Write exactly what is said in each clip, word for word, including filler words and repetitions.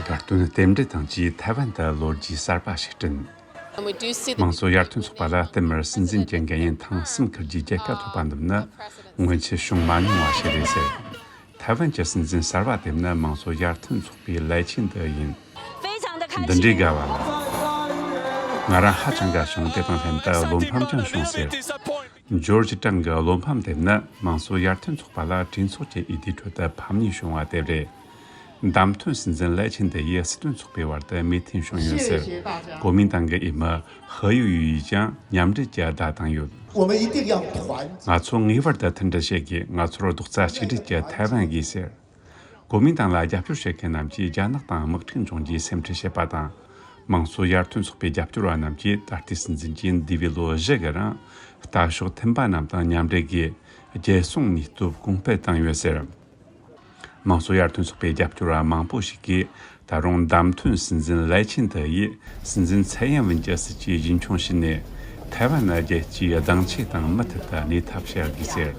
དགའ་སྟོན་རྟེན་འབྲེལ་དང་བཅས་ཐའེ་ཝན་དུ་ལོ་རྒྱུས་གསར་པ་ཞིག་བསྐྲུན། And we do see the དམངས་གཙོ་ཡར་ཐོན་ཚོགས་པ་ལ་བསྟུད་མར་སྲིད་འཛིན་གྱི་འགན་ཡུན་ཐེངས་གསུམ་འཁུར་རྒྱུའི་རྒྱལ་ཁ་ཐོབ་པ་འདེམས་ནི་སྔོན་ཆད་བྱུང་མ་མྱོང་བ་ཞིག་རེད་ཟེར། ཐའེ་ཝན་གྱི་སྲིད་འཛིན་གསར་པ་འདེམས་ནི་དམངས་གཙོ་ཡར་ཐོན་ཚོགས་པའི་ལས་ཆེན་དུ་ཡིན། འདི་འདྲའི་དགའ་བ་ལ། ང་རང་ཧ་ཅང་དགའ་བྱུང་། དེ་དང་ལྷན་དུ་བློ་ཕམ་ཀྱང་བྱུང་ཟེར། ཇོར་ཇི་ཀྲང་གི་བློ་ཕམ་དེ་ནི་དམངས་གཙོ་ཡར་ཐོན་ཚོགས་པ་ལ་གྲོས་ཚོགས་ཀྱི་འོས་བསྡུའི་ཁྲོད་དུ་ཕམ་ཉེས་བྱུང་བ་དེ་རེད། བདམས་ཐོན་སྲིད་འཛིན་ལས་ཆེན་དེ་ཡིས་སྲིད་དོན་ཚོགས་པའི་བར་དུ་མོས་མཐུན་བྱུང་ཡོད་ཟེར། གོ་མིན་ཏང་གི་འོས་མི་ཧི་ཡུ་ཡུས་ཀྱང་མཉམ་འབྲེལ་གྱི་བརྡ་བཏང་ཡོད། 我们一定要团结。 ང་ཚོ་ངེས་པར་དུ་མཐུན་སྒྲིལ་བྱེད་དགོས། ང་ཚོར་རྡོག་རྩ་གཅིག་སྒྲིལ་གྱི་ཐའེ་ཝན་དགོས་ཟེར། གོ་མིན་ཏང་ལ་རྒྱབ་སྐྱོར་བྱེད་མཁན་རྣམས་ཀྱིས་རྒྱ་ནག་དང་དམག་འཁྲུག་འབྱུང་རྒྱུའི་སེམས་ཁྲལ་བྱེད་པ་དང་། དམངས་གཙོ་ཡར་ཐོན་ཚོགས་པའི་རྒྱབ་སྐྱོར་བ་རྣམས་ཀྱིས་ད་ལྟའི་སྲིད་འཛིན་གྱིས་འདས་པའི་ལོ་བཞི་གི་རིང་ལྟ་ཕྱོགས་མཐུན་པ་རྣམས་དང་མཉམ་འབྲེལ་སྒོས་རྒྱལ་སྲུང་ནུས་སྟོབས་གོང་སྤེལ་བཏང་ཡོད་ཟེར། དམངས་གཙོ་ཡར་ཐོན་ཚོགས་པའི་རྒྱབ་སྐྱོར་བ་མང་པོ་ཞིག་གིས་ད་རུང་བདམས་ཐོན་སྲིད་འཛིན་ལས་ཆེན་དེ་ཡིས་སྲིད་འཛིན་ཚའེ་ཡིན་ཝིན་གྱི་སྲིད་ཇུས་རྒྱུན་འཁྱོངས་བྱས་ནས་ཐའེ་ཝན་ནི་རྒྱལ་སྤྱིའི་སྡིངས་ཆའི་སྟེང་མུ་མཐུད་དུ་གནས་ཐབས་བྱ་དགོས་ཟེར།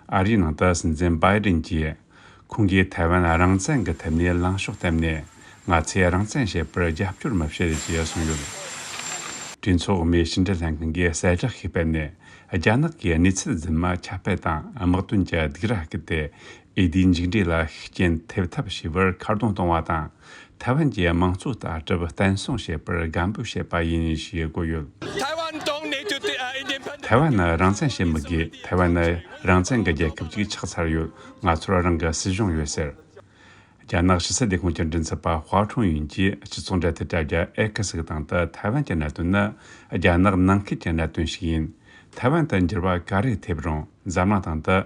ཨ་རིའི་ནང་དུ་སྲིད་འཛིན་བྷའི་ཌེན་གྱིས། ཁོང་གིས་ཐའེ་ཝན་རང་བཙན་གྱི་ཐད་ནས་ལངས་ཕྱོགས་བསྟན་ནས་ང་ཚོས་རང་བཙན་བྱེད་པར་རྒྱབ་སྐྱོར་མི་བྱེད་ཅེས་གསུངས་ཡོད། གྲོས་ཚོགས་འོག་མའི་ཕྱི་འབྲེལ་ལྷན་ཁང་གིས་གསལ་བསྒྲགས་ཤིག་སྤེལ་ནས། རྒྱ་ནག་གིས་གནས་ཚུལ་རྫུན་མ་ཁྱབ་སྤེལ་དང་དམག་དོན་གྱི་སྡིགས་ར་བསྐུལ་ཏེ་འོས་བསྡུའི་མཇུག་འབྲས་ལ་ཤུགས་རྐྱེན་ཐེབས་ཐབས་བྱས་པར་ཁ་རྡུང་གཏོང་བ་དང་། ཐའེ་ཝན་གྱི་དམངས་གཙོ་ལྟ་གྲུབ་བརྟན་སྲུང་བྱེད་པར་རྒན་པོ་བྱེད་པ་ཡིན་ཞེས་བཀོད་ཡོད། Taiwan don't need to de- uh, independent. ཐའེ་ཝན་ནི་རང་བཙན་བྱེད་མི་དགོས། ཐའེ་ཝན་ནི་རང་བཙན་རྒྱལ་ཁབ་ཅིག་ཆགས་ཚར་ཡོད། ང་ཚོར་རང་གི་སྲིད་གཞུང་ཡོད་ཟེར། རྒྱ་ནག་ཕྱི་སྲིད་ལས་ཁུངས་ཀྱི་མགྲིན་ཚབ་པ་ཧྭ་ཁྲུང་ཡུན་གྱིས་སྤྱི་ཚོགས་འབྲེལ་མཐུད་དྲ་རྒྱ་X་གི་སྟེང་དུ་ཐའེ་ཝན་གྱི་གནད་དོན་ནི་རྒྱ་ནག་ནང་ཁུལ་གྱི་གནད་དོན་ཞིག་ཡིན། ཐའེ་ཝན་དུ་འགྱུར་བ་ག་རེ་ཐེབས་རུང་། འཛམ་གླིང་སྟེང་དུ་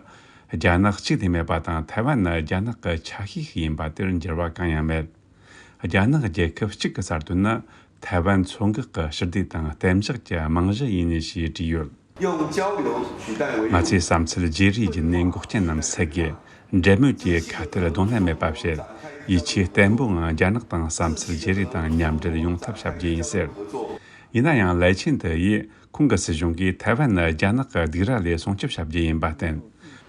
རྒྱ་ནག་གཅིག་ལས་མེད་པ་དང་། ཐའེ་ཝན་ནི་རྒྱ་ནག་གི་ཆ་ཤས་ཤིག་ཡིན་པ་དེར་འགྱུར་བ་གང་ཡང་མེད། རྒྱ་ནག་རྒྱལ་ཁབ་གཅིག་གི་གསར་དོན་ནི་ཐའེ་ཝན་མཚོ་འགག་གི་ཞི་བདེ་དང་གཏན་འཇགས་ཀྱི་རྨང་གཞི་ཡིན་ཞེས་བྲིས་ཡོད། ང་ཚོས་བསམ་ཚུལ་བརྗེ་རེས་བརྒྱུད་ནས་འགོག་རྐྱེན་རྣམས་སེལ་དགོས། འབྲེལ་མོལ་གྱིས་ཁ་གཏད་གདོང་ལེན་མེད་པ་བྱེད། ཡིད་ཆེས་བརྟན་པོའང་རྒྱ་ནག་དང་བསམ་ཚུལ་བརྗེ་རེས་དང་མཉམ་འབྲེལ་ཡོང་ཐབས་བྱ་རྒྱུ་ཡིན་ཟེར། ཡིན་ན་ཡང་ལས་ཆེན་དེ་ཡིས་ཁོང་གི་སྲིད་གཞུང་གིས་ཐའེ་ཝན་ནི་རྒྱ་ནག་གི་སྡིགས་ར་ལས་སྲུང་སྐྱོབ་བྱ་རྒྱུ་ཡིན་པར་བརྟེན།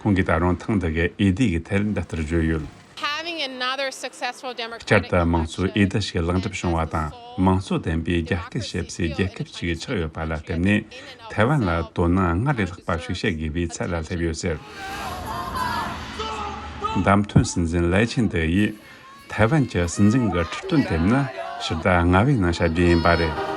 ཁོང་གིས་ད་རུང་ཐེངས་འདི་གི་འོས་བསྡུ་ཡི་ཐད་འདི་ལྟར་བརྗོད་ཡོད། Having another successful democratic བསྐྱར་དུ་དམངས་གཙོའི་འོས་བསྡུ་ཞིག་ལེགས་འགྲུབ་བྱུང་བ་དང་། དམངས་གཙོ་ལྡན་པའི་རྒྱ་སྐད་བཤད་སའི་རྒྱལ་ཁབ་ཅིག་ཆགས་ཡོད་པ་ལ་བརྟེན་ནས། ཐའེ་ཝན་ལ་དོ་སྣང་སྔར་ལས་ལྷག་པ་ཞིག་བྱེད་དགོས་པའི་ཚད་ལ་སླེབས་ཡོད་ཟེར། བདམས་ཐོན་སྲིད་འཛིན་ལས་ཆེན་དེ་ཡིས་ཐའེ་ཝན་གྱི་སྲིད་འཛིན་གྱི་ཁྲི་སྟོན་འདེམས་ནི་ཕྱི་ཟླ་ལྔ་པའི་ནང་བྱ་རྒྱུ་ཡིན་པ་རེད།